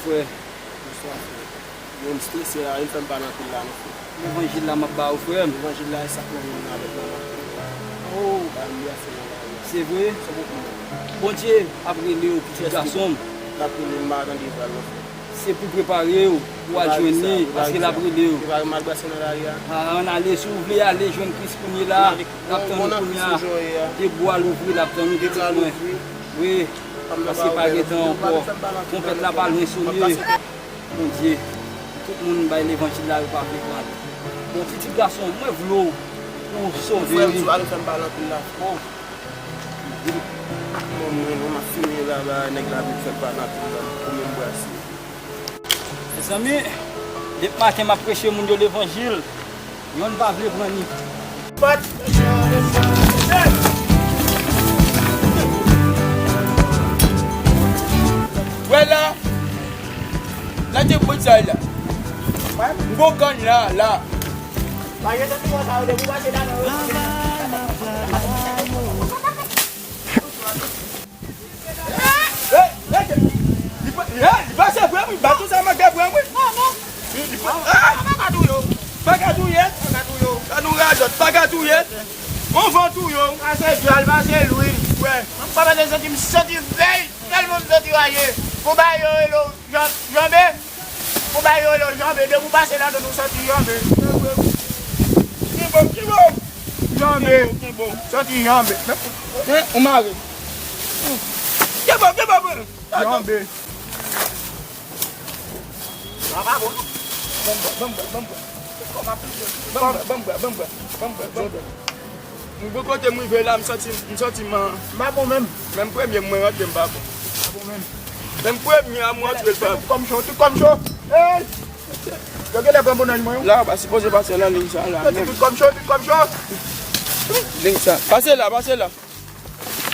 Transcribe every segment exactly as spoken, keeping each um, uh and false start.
Frè. Bonswa, frè. Yo, m strese la, yo fè m pale anpil la, non, frè. Levanjil la m ap ba ou, frè m. Levanjil la, e sa k nan men m nan avèk manman. Oh. Ba m li a, frè, nan lari a. Se vre? Se pou mwen. Bondye ap rele w, pitit gason m. L ap rele m, m pa tande vwa l, non, frè. Se pou prepare w pou w al jwenn li, paske l ap rele w. Prepare m al brase nan lari a. A, ann ale, si w vle ale jwenn Kris kounye la, l ap tann ou kounye a. Debwa louvri, l ap tann ou, pitit mwen. Wi, paske pa gen tan ankò. Twonpèt la pa lwen sone. Bondye, tout moun bay levanjil la, yo pa vle pran li. Bon, pitit gason, mwen vle w pou w sove wi. Frè m, sou ale fè m pale anpil la. Oh. Bon, mwen, mwen, m ap fini la, ba, nèg la vin fè m pale anpil la, pou mwen brase. Mezanmi, depi maten m ap preche moun yo levanjil, yonn pa vle pran li. Wè la, la te bout sa la. M gon kann la, la. Hey, hey, li pa-, hey, li pase vre wi, baton sa manke vre wi. Non, non. Li, li pa-, ah! Bagay tou yo. Bagay tou ye. Bagay tou yo. Sa nou radòt, bagay tou ye. On van tou yo. Pase dyòl, pase lwil. Wè. Mwen pa mande santi, m santi vèy. Tèlman m santi raje. Pou bagay yo rele w jan-, janbe. Pou bagay yo rele w janbe. Depi w pase ladan nou santi janbe. Ki bon, ki bon. Janbe. Ki bon, ki bon. Santi janbe. Men, ou mare. Ki bon, ki bon, bon. Janbe. Sa pa bon, non. Ban m bwè, ban m bwè, ban m bwè. Kòman ap pije? Ban m bwè, ban m bwè, ban m bwè, ban m bwè, ban m bwè. M gon kote m rive la, m santi, m santi m an. M pa bon menm. Menm premye mwen rantre, m pa bon. M pa bon menm. Menm premye a m rantre, l pa bon. Tout kò m cho, tout kò m cho. Hey! Yo genlè pran bon nan mwen. La, pa sipoze pase nan liy sa la. Tout kò m cho, tout kò m cho. Liy sa. Pase la, pase la.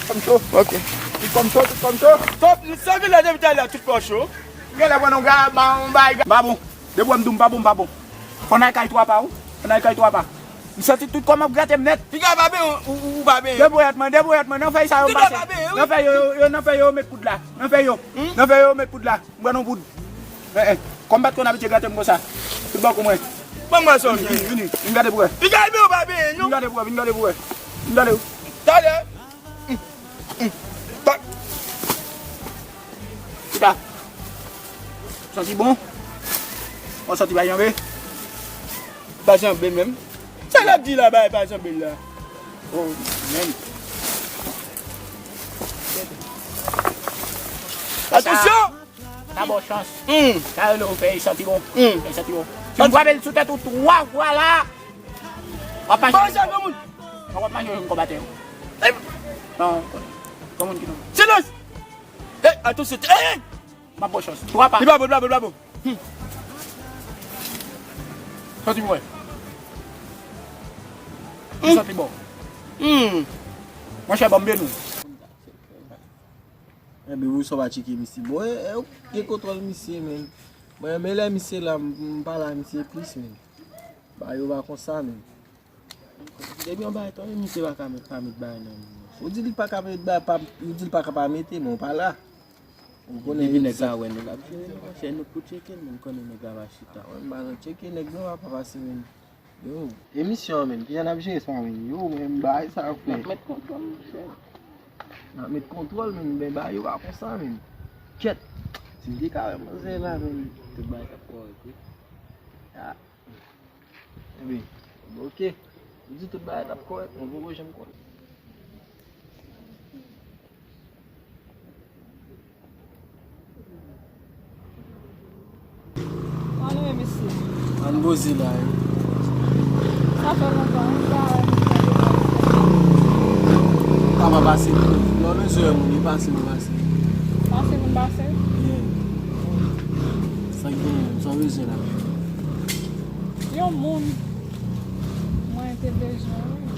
Kò m cho. Ok. Tout kò m cho, tout kò m cho. Sa, sa vin la depi talè, tout kò cho. Genlè pran yon ga, ba, yon bay ga. M pa bon. Depi w wè m di w m pa bon, m pa bon. Fò n al kay twa pa ou. Fò n al kay twa pa. M santi tout kò m ap grate m nèt. Piga pa benyen, ou, ou, ou pa benyen. Debouyat mwen, debouyat mwen. Nan fèy sa yo m pase. Piga pa benyen, wi. Nan fèy yo, yo, nan fèy yo met poud la. Nan fèy yo. Hmm? Nan fèy yo met poud la. M pran yon poud. Eh, eh. Kòm m pa t konn abitye grate m konsa. Tout bò kou mwen. Ban m wè sa w gen. Vini, vini, vini. Vin gade pou wè. Piga men ou pa benyen, non. Vin gade pou wè, vin gade pou wè. Vin gade. Talè. Chita. Santi bon? Ou santi pa janbe? Pa janbe menm. Sa l ap di la, bay pa janbe la. Oh, menm. Atansyon! Sa ba w chans. Hmm. Sa rele w fè l santi bon. Hmm. Fè l santi bon. Si m frape l sou tèt ou twa fwa la, w ap mache. Bon, sa, granmoun. W ap mache yon kòb atè. Eh. Non, granmoun ki non. Silans! Eh, atansyon. Eh! M ap ba w chans. Twa pa. Li pa bon, li pa bon, li pa bon. Hmm. Santi bon, wè. Hmm. Santi bon. Hmm. Monchè, ban m byen nou. Enben, ou sa w pa tcheke misye. Bon, e, e, ou gen kontwòl misye, men. Mwen, men lè misye la, m, m pale a misye plis, men. Bagay yo pa konsa, men. Depi yon bagay tonbe, misye pa ka met, pa met bagay nan men. Ou di li pa ka met bagay, pa, ou di li pa ka pa mete, men ou pa la. Ou konnen depi nèg la wè nou l ap jere nou, monchè, nou pou tcheke l, men konnen nèg la pa chita. Mwen, m pa nan tcheke nèg non, pa pase, men. Yo, emisyon an menm, kijan n ap jere sa menm? Yo, men bagay sa yo, frè. N ap met kontwòl, monchè. N ap met kontwòl, men, men bagay yo pa konsa, men. Kèt! Si m te ka wè manzè la, men. Tout bagay t ap kòrèk, wi. Ah. Ebyen, oke. Ou di tout bagay t ap kòrèk, men poko janm kòrèk. Ann wi, mesye. Ann poze la, wi. Sa fè lontan, wi, m pa wè moun tande. Ou ka pa pase, lè w bezwen wè moun, li pase, ou pase. Pase moun pase? Yeah. Sa k genyen, sa w bezwen la? Yon moun mwen te bezwen, wi.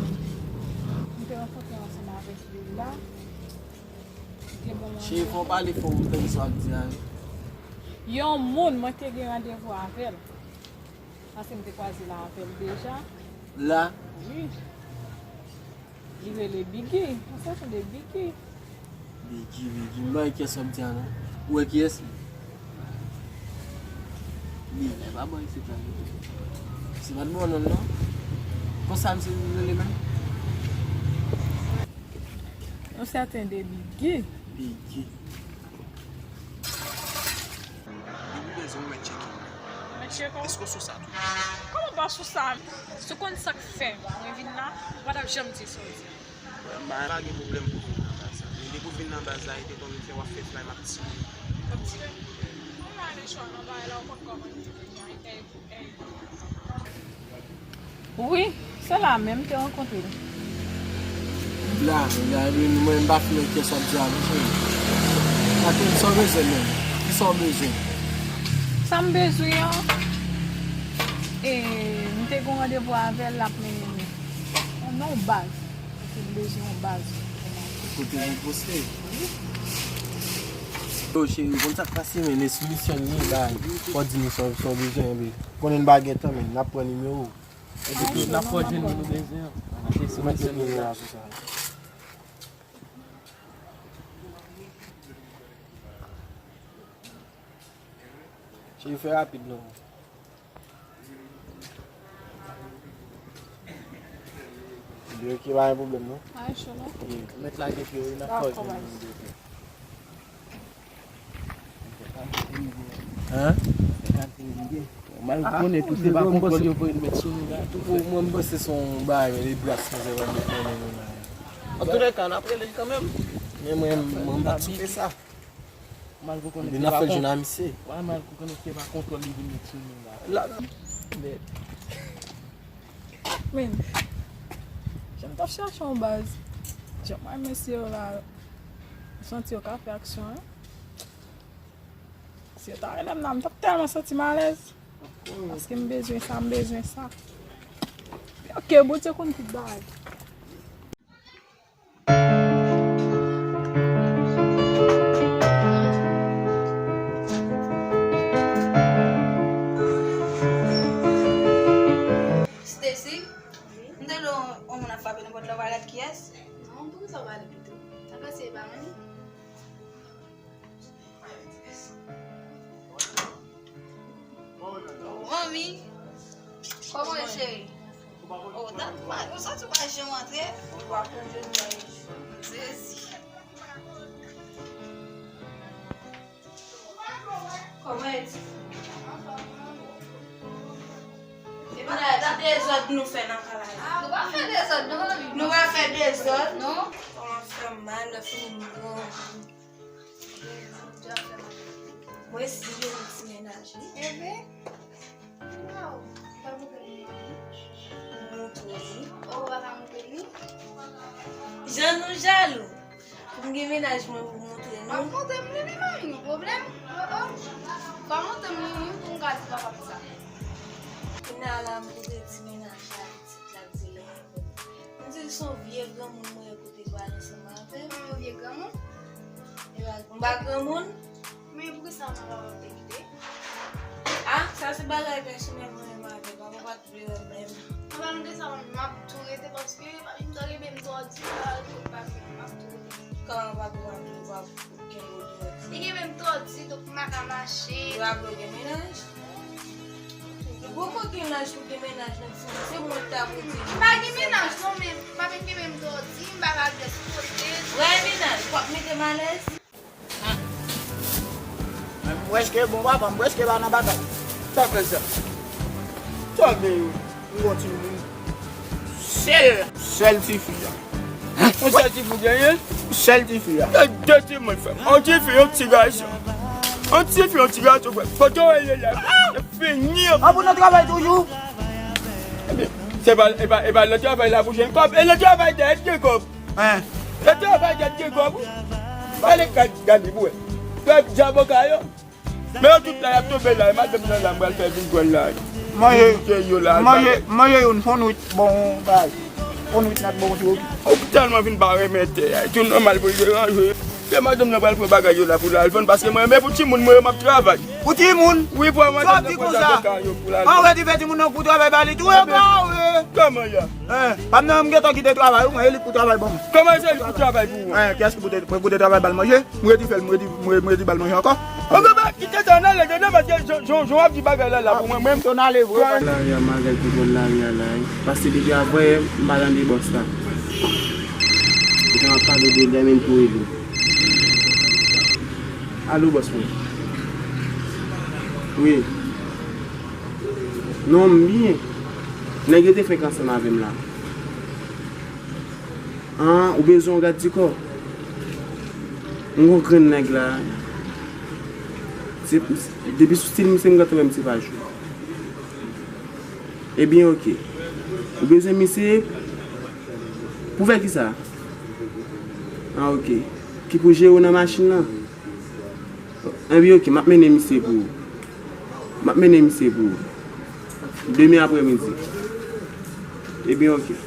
M te rankontre ansanm avèk li la. Cheri, fò w pale fò pou m tande sa w ap di a, wi. Yon moun, mwen te gen randevou avè l. Paske m te kwaze l avè l deja. La? Wi. Li rele Biggy. Ou sa tande Biggy? Biggy, Biggy. M pa wè kiyès w ap di a, non. Ou wè kiyès li? Li, e pa bò isit la. Se pa t bon non, non. Konsa misye rele menm? Yon sèten de Biggie. Biggie. Biggie bezwen mwen tcheke. Mwen tcheke w? Èske w sou sa tou? Kòman w pa sou sa? Si w konn sa k fè mwen vin la, ou pa t ap janm di sa w di a. Mwen pa gen pwoblèm pou vin nan baz la. Men depi w vin nan baz la, e te konn fè w ap fè fly m ap tire. W ap tire? Mwen pa gen chwa nan bagay la, ou konn kòman m te vin la. Wi, se la menm te rankontre l. Bla, bla, mwen m pa fè nan kès w ap di a non cheri. Atè, sa w bezwen menm? Kisa w bezwen? Sa m bezwen an, e, m te gen yon randevou avè l, l ap mennen m nan yon baz. Paske m bezwen yon baz pou m ale. Kote nou poste? Yo, cheri, konn sa k pase, men, esmisyon li bay. Fò di nou sa w bezwen, men. Konnen n pa gen tan, men, n ap pran nimewo w. Epi tou, n ap fò jwenn moun nou bezwen an. Mwen tout nimewo a sou sa. Cheri, fè rapid, non. Ebyen, ok, pa gen pwoblèm, non. Mèt lage pye w, wi, n ap fò jwenn moun nou bezwen. Hein? Mal konnen tou, se pa kontwòl yo voye l met sou nou la. Tou, mwen, m panse se yon bagay, men li bras, men se pa met nan men nou la. Antoulèka, n ap rele l kanmenm. Men mwen, mwen, m pa t sou fè sa. Mal pou konnen se pa kontwòl. Wi, mal pou konnen se pa kontwòl li vin met sou nou la. Men, jan m t ap chache yon baz, jan m wè mesye yo la, m santi yo ka fè aksyon, wi. Si yo ta rele m la, m t ap tèlman santi m alèz. Paske m bezwen sa, m bezwen sa. Ok, Bondye konn tout bagay. Stacy, m tande yon, yon moun ap frape nan pòt la, w pa gad kiyès? Non, poukisa w pa ale pito? Sa pase e pa mwen? Manmi, kòman w ye, cheri? Oh, dat pa, ou santi w pa janm antre? Ou pa konn jodi a, m sezi. Kòman e di? Epi la, ti dezòd nou fè nan kay la. Nou pa fè dezòd, non, manmi. Nou pa fè dezòd? Non. Kòman fè mal, fini mwen. Mwen si gen yon ti mennaj, wi. Enben, waw, pa montre m non. Montre w, wi. Oh, ou pa ka montre m li? Jan nou jalou. Pou m gen mennaj mwen pou montre nou. W ap montre m li, wi, manmi, nou pwoblèm. Oh, oh. Fò w montre m li, wi, pou m ka di papa m sa. Kounye a la, m koute ti mennaj la, pitit la di l renmen m. M di l se yon vye granmoun mwen ye kote l pale ansanm avè m. Yon vye granmoun? M pa granmoun. Men poukisa manman w ap te kite? Ah, sa se bagay pèsonèl mwen menm avè l. Papa pa t vle wè m menm. An palan de sa, m ap tou rete paske papi m t ap rele m twò di, m pa rete kot papi m, m ap tou rete. Kòman papi w ap, w ap kenbe w twò di? Li kenbe m twò di, donk m pa ka mache. Yo ap gen mennaj? Ou poko gen laj pou gen mennaj nan ti moun. Se mwen ki ta pou di. M pa gen mennaj non, men papi m kenbe m twò di, m pa ka al pyès kote. Ou pa gen mennaj, w ap mete m alèz? M prèske bon papa, m prèske pa nan batay. Sa fè sa. Sa gen yon, yon ti moun. Sèl. Sèl tifi a. Yon sèl tifi w genyen? Sèl tifi a. Gen de timoun frè m. Yon tifi, yon ti gason. Yon tifi, yon ti gason frè m. Kote w ye la? Fini. A pou nan travay toujou? Ebyen, se pa, e pa, e pa nan travay la pou jwenn kòb. E nan travay la, èske gen kòb? Hein? Nan travay la, gen kòb. Pale gad, gade pou wè. Pèp djaboka yo. Men yo tout la, y ap tonbe la. Madanm nan la, m pral fè vin pran la. Manje, manje, manje youn fon nwit, bon, bay. Fon nwit nèt, bon, ti oki. Ou tèlman vin pa renmen tè a. Tou nòmal pou l deranje. Se madanm nan pral pran bagay yo la pou l al vann, paske mwen menm pou timoun mwen yo m ap travay. Pou timoun? Wi, pou madanm nan pran zaboka yo pou l al vann. An redi fè timoun nan pou travay ba li tou, e ba ou ye. Kòman ya? Hein, pa m nan m gentan kite travay, ou mwen, e li k pou travay ban m. Kòman se li k pou travay pou ou? Hein, kiyès ki pou te, pou te travay ba l manje? M redi fè l, m redi, m redi ba l manje ankò. Kite sa nan lè dedan paske jan w ap di bagay la la pou mwen menm. Ton ale vre. Lari a, malgre kontwòl lari a la wi. Paske depi avè m pa tande bòs la. Depi m ap pale de li, men tou rele. Alo bòs mwen. Wi. Non, m byen. Nèg yo te fenk ansanm avè m la. An, ou bezwen yon gad di kò? M gon grenn nèg la. Se, depi sou stil misye m gentan wè misye pa jwe. Ebyen, oke. Ou bezwen misye pou fè kisa? An, oke. Ki pou jere w nan machin nan? Ebyen, oke, m ap mennen misye pou ou. M ap mennen misye pou ou. Demen aprèmidi. Ebyen, oke.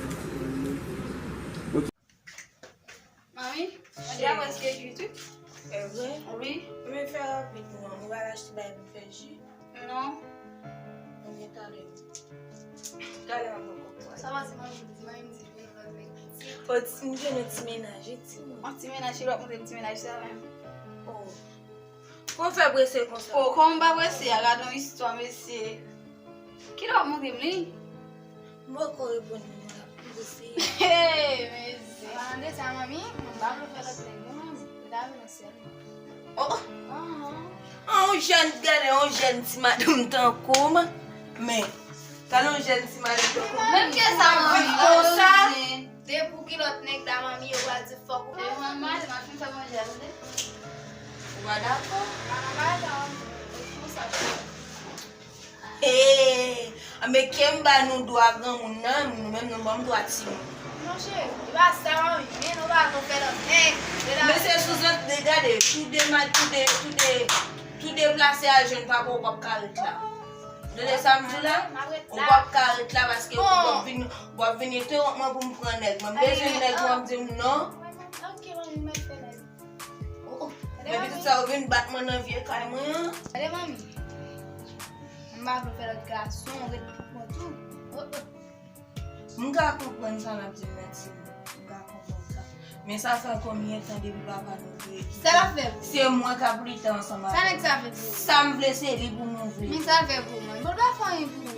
Manmi, manje a prèske kwit wi. E vre? Wi. Men fè rapid non, nou pral achte bagay pou fè ji. Non. Ebyen, talè. Talè m ap pran kòb. Sa pase manmi, manmi m di vin lòt nèg piti. O, ti, m jwenn yon ti mennaj wi, ti. Yon ti mennaj, ki lòt moun se ti mennaj sa menm? O. Pou w fè prese konsa? O, kòman m pa prese a? Gade yon istwa, mesye. Kilè w ap montre m li? M poko reponn ou, m ap prese. Hey, mesye. An de sa, manmi, m pa vle fè lòt nèg, non, manmi. M ta vle sèlman. Oh! An, yon jèn, gade, yon jèn ti madanm tankou w, men, gade yon jèn ti madanm tankou w. Menm ke sa, manmi, konsa. Depi w gen lòt nèg la, manmi, yo pral di fòk ou. Depi mwen mal, m ap fin fè manje a, tande? Ou pa dakò? Pa nan bagay sa, manmi. Responsab. Hey, men ke m ba nou dwa granmoun nan, nou menm nou ban m dwa timoun. Non, cheri, e pa sa, manmi. Men nou pa konn fè lòt nèg. Men se sou zòt de gade, tou de ma-, tou de, tou de, tou deplase al jwenn papa w, w p ap ka ret la. Tande sa m di w la? Ou p ap ka ret la paske w ap vin, w ap vin entewonp mwen pou m pran nèg. Mwen m bezwen nèg, w ap di m non. Ok, manmi, m mèt fè nèg. Oh, oh. Men pitit sa yo vin bat mwen nan vye kay mwen an. Gade manmi. M pa vle fè lòt gason ret pou kont ou. Oh, oh. M ka konprann sa l ap di m nan timoun. M ka konprann sa. Men sa fè konbyen tan depi papa nou te kite? Sa l ap fè pou ou? Se mwen k ap lite ansanm avè l. Sa nèg sa fè pou ou? Sa m vle se li pou m ouvri. Men sa l fè pou ou, manmi? Bon, l pa fè anyen pou ou.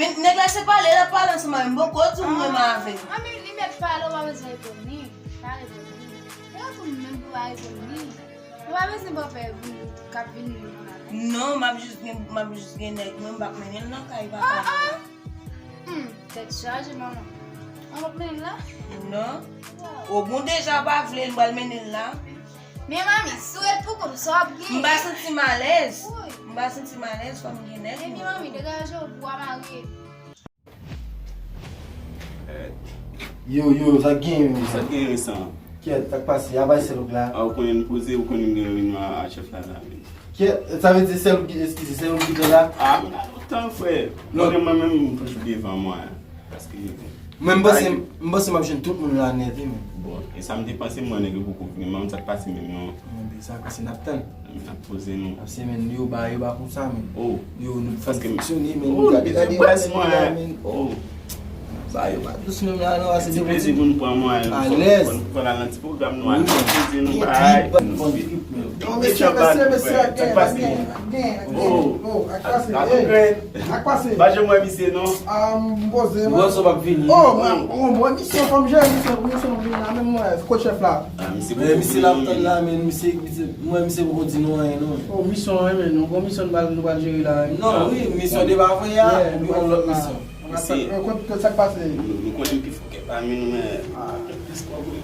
Men nèg la se pale l ap pale ansanm avè m. M poko di w m renmen avè l. Ah, men li mèt pale, ou pa bezwen reponn li. Pa reponn li. Nèg la tou menm pou pa reponn li. Ou pa bezwen papa vin k ap vin menm avè l. Non, m ap jis gen, m ap jis gen nèg mwen, m p ap mennen l nan kay papa mwen. Ah, ah. Hmm, tèt chaje, manman. An w ap mennen l la? Non. Wow. O bon, deja w pa vle l, m pral mennen l la. Men manmi, si w ret pou kont ou, sa w ap genyen? M pa santi m alèz. Woy. M pa santi m alèz, fò m gen nèg mwen. Epi manmi, degaje w pou w marye. Yo, yo, sa k genyen menm? Sa k genyen resan? Kyèt, sa k pase? Avay sèl ou la. A, ou konnen n poze, ou konnen m gen reyinyon a, a chèf la la menm. Kyèt, sa vle di sèl ou ki, eskize, sèl ou ki te la? A, m la lontan, frè. Mwen menm, mwen menm, m toujou devan mwen. Paske mwen, m panse, m panse m ap jwenn tout moun la nèt, wi, men. Bon, e sa m te panse, m wè nèg yo poko vini, men sa k pase menm non. Mwen, sa k pase n ap tann. N ap poze nou. Ap se, men, yo ba, yo ba konsa, men. Oh. Yo, nou fè fonksyone, men, nou gade, gade, gade, men. Oh. Ba yo pa dous menm la, non, se ti plezi pou nou pran mwen. Alèz. Fò n al nan ti pwogram nou, al poze nou, bay. Bon, mesye, mesye, mesye, gen, gen, gen. Oh. Ak pase, hey. Ak pase. Pa janm wè misye non. Ah, m poze, m wè sa w ap vini. Oh, mwen, mwen, mwen, misye, fò m jere misye, misye, m vini la, menm mwen, kot chèf la. Ah, misye, misye la ap tann la, men misye, misye, mwen, misye poko di nou anyen, non. Oh, misyon, wi, men nou gon misyon nou pral, nou pral jere la, wi. Non, wi, misyon de pa vre a, ou gen yon lòt misyon. Misye, kot, kot sa k pase? Nou, nou konnen m pi fò ke pami nou, men, ah, plis kòb, wi.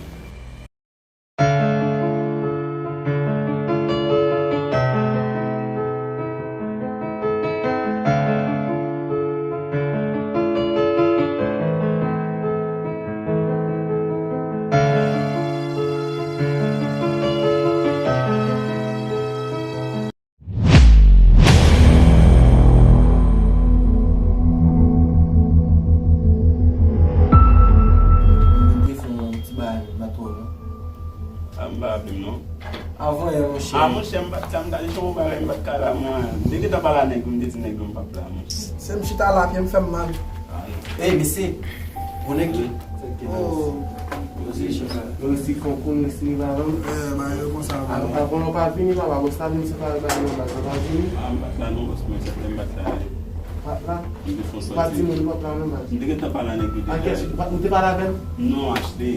Mwen te fè yon ti bagay, men pa twò, non. A, m pa raple m, non. Avan yè, monchè. A, monchè, m pa t ka, m ta deja yon bagay, m pa t ka la, mwen. M te gentan pale a nèg yo, m te di nèg yo m p ap la, monchè. Se m chita la, pye m fè m mal. Ey, mesye. Bon nèg tou. Oh. Mwen resi konkou, mwen resi rivalan. Eh, ba yo konsa, a, bon. Avan w pa vini, papa, bòs la vin separe bagay nan baz la, pa vini. Ah, m pa t la non, bòs, mwen sèten m pa t la. Pa t la? M te fon sòti. Pa di moun, m pa t la non, baz. M te gentan pale a nèg yo deja. A kiyès? Ou pa, ou te pale avè l? Non, Ashley.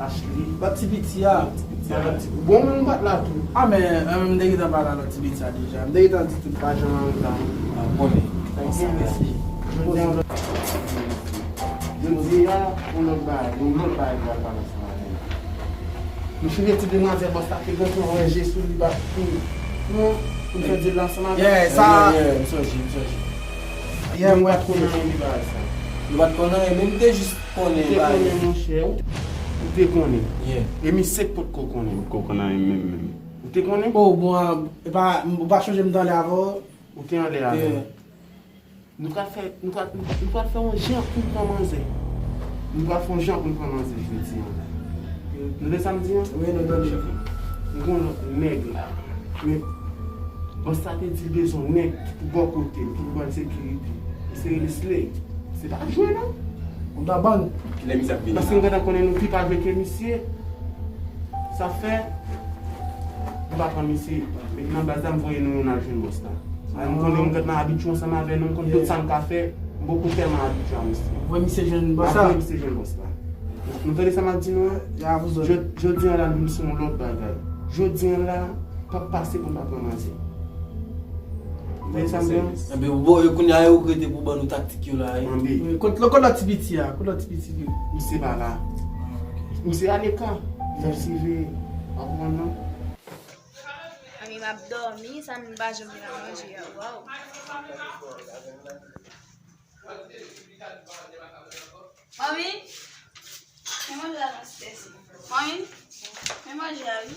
Ashley. Lòt ti piti a. Ti piti a. Bon, mwen m pa t la tou. Ah, men, eh, m te gentan pale a lòt ti piti a deja. M te gentan di tout. Pa janm anreta non. Ah, konnen. Thank you, mèsi. Jodi a, yon lòt bagay, yon lòt bagay pral pale ansanm avè nou. Nou chire ti demwazèl bòs la te gen pou wè je sou li bat pou nou, pou n fè dil la ansanm avè l. Yeah, sa. Yeah, yeah, m sonje, m sonje. Yeah, m wè konnen li bagay sa. Nou pa t konn anyen, men m te jis konnen bagay. Ou te konnen, monchè, ou te, ou te konnen. Yeah. E misye k potko konnen. Potko konn anyen menm, menm. Ou te konnen? Oh, bon, e pa, ou pa chonje m t anlè avè w? Ou te anlè avè m. Yeah. Nou pral fè, nou pral, nou pral fè yon jan pou n pran manzè. Nou pral fè yon jan pou n pran manzè jodi a. Nou tande sa m di an? Wi, nou tande. Nou gen yon lòt nèg la. Men bòs la te di l bezwen yon nèg pou bò kote l, pou l ban l sekirite. Misye rele Slay. Se pa jwe non. Ou ta ban l. Kilè misye ap vini la? Paske m gentan konnen nou pi pa jwe ke misye. Sa fè, m pa pran misye. Men nan baz la, m voye nou youn al jwenn bòs la. Sa m konnen m gentan abitye ansanm avè nou, m konn tout sa m ka fè. M poko tèlman abitye a misye. Voye misye jwenn bòs la. Voye misye jwenn bòs la. Nou tande sa m ap di nou an? Jodi a la, nou se yon lòt bagay. Jodi a la, p ap pase pou n pa pran manzè. Tande sa m di an? Enben, bon, yo kounye a, yo rete pou ban nou taktik yo la, wi. Anben. Wi, kot, kot lòt ti piti a? Kot lòt ti piti yo? Misye pa la. Misye aleka. Fè l siveye. Pa konprann non. Anmi m ap dòmi, sa m pa janm vin a manje a. Waw. Manmi, men manje la nan stèsi. Manmi, men manje a wi.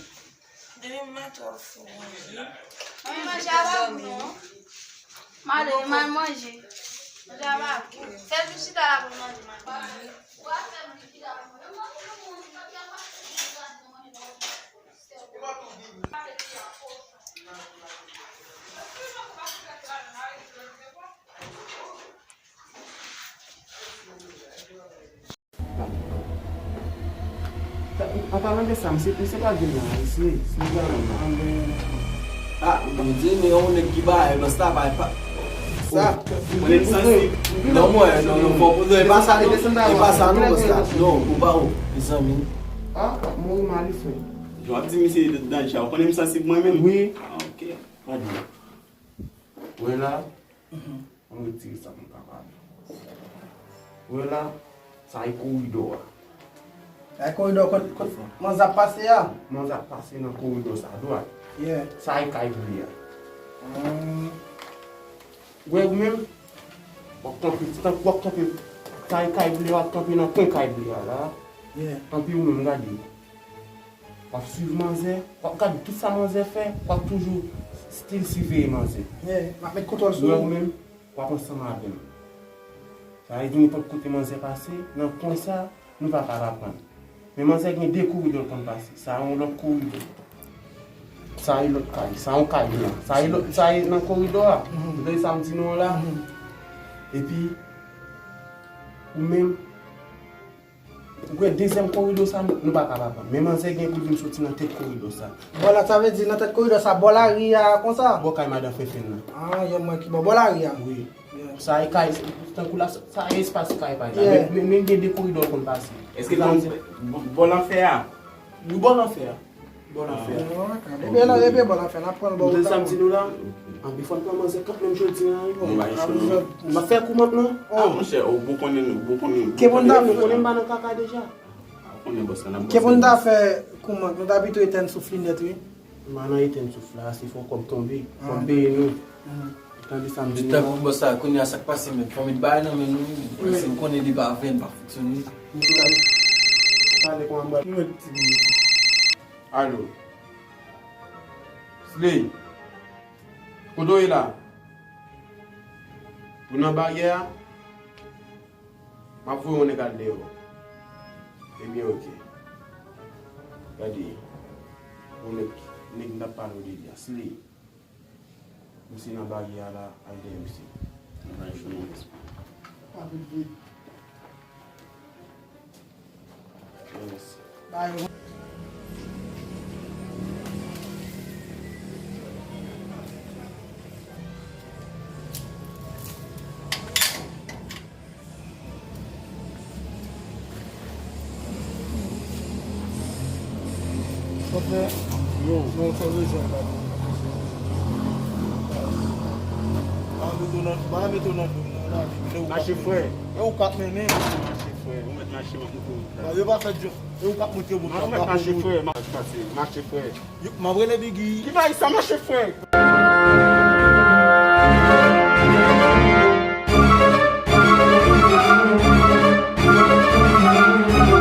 Depi m mete w ap fè manje. Manmi, manje a pa gou non. M ale, m al manje. Manje a pa gou. Sèl vin chita la pou manje, manmi. An palan de sa, misye, misye pral vin la, misye, misye pral vin la. Ah, m di, men yon nèg ki bay, bòs la bay pa. Sa. Mwen menm sansib. Non, mwen, non, non, fò pou, non, e pa sa, e pa sa, non, bòs la. Non, ou pa ou, mezanmi. Ah, mwen mal, frè. Jan w ap di misye danje, ou konnen m sansib mwen menm? Wi. Ah, ok. Pa di. Wè la, ann retire sa pou n ka pale. Wè la, sa e koridò a. Sa e koridò kot, kot manzè ap pase a? Manzè ap pase nan koridò sa dwat. Yeah. Sa e kay vle a. Hmm. Wè ou menm, w ap kanpe, tankou w ap kanpe, sa e kay vle a, w ap kanpe nan kwen kay vle a la. Yeah. Tanpri ou menm gade. W ap swiv manzè, w ap gade tout sa manzè fè, w ap toujou still siveye manzè. Yeah, m ap met kontwòl sou ou. Ou wè ou menm, w ap ansanm avè m. Sa vle di nenpòt kote manzè pase, nan kwen sa, nou pa ka pa pran l. Men manzè gen de koridò l konn pase. Sa yon lòt koridò. Sa yon lòt kay, sa yon kay blan. Sa yon lòt, sa yon nan koridò a. Mhm. Ou tande sa m di nou an la? Mhm. Epi, ou menm, ou wè dezyèm koridò sa, nou pa ka pa pran. Men manzè gen pou l vin soti nan tèt koridò sa. Bò la, sa vle di nan tèt koridò sa, bò lari a konsa? Bò kay madan Fenfen nan. Ah, yo mwen ki bò, bò lari a? Wi. Yeah. Sa e kay, tankou la, sa e espas kay pa la. Yeah. Men, men, men gen de koridò l konn pase. Èske konn bò, bò lanfè a? Wi, bò lanfè a. Bò lanfè a. Ah, ok. Epi la, epi bò lanfè, n ap pran l bò. Ou tande sa m di nou la? Anpi fò n pran manzè kanmenm jodi a, wi. Nou pa gen chwa non. M ap fè kou mank non. Ah, monchè, ou bon konnen, ou bon konnen. Ke bon ta fè? Nou konnen m pa nan kaka deja. Ah, ou konnen bòs la, n ap bòs. Ke bon ta fè kou mank, nou ta pito etèn souf li nèt, wi. M pa nan etèn souf la, se fò kòb tonbe, fò m peye nou. Tande sa m di nou. Di tankou bòs la, kounye a sa k pase menm, fò m met bagay nan men nou, wi. Paske m konnen li pa vle, m pa fonksyone. M tou la, pale kòman m pral. Alo. Slay. Kote w ye la? Ou nan baryè a? M ap voye yon nèg al dèyè w. Ebyen, oke. Gade, yon nèg, nèg m t ap pale w de li a. Slay. Misye nan baryè a la, al dèyè misye. Mwen pa jwenn yon respè. Pa vit vit. Yes. Patnè, yo, nou fè bezwen la. Pa mete w nan, pa mete w nan dlo m non, lavi m. E ou k ap mennen. Mache, frè. E ou k ap mennen. Mache, frè. Ou mèt mache, m ap montre w. Yo pa fè djòb. E ou k ap montre yo. Non, ou mèt mache, frè. Mache, mache, frè. M ap rele Biggie. Ki bagay sa, mache, frè?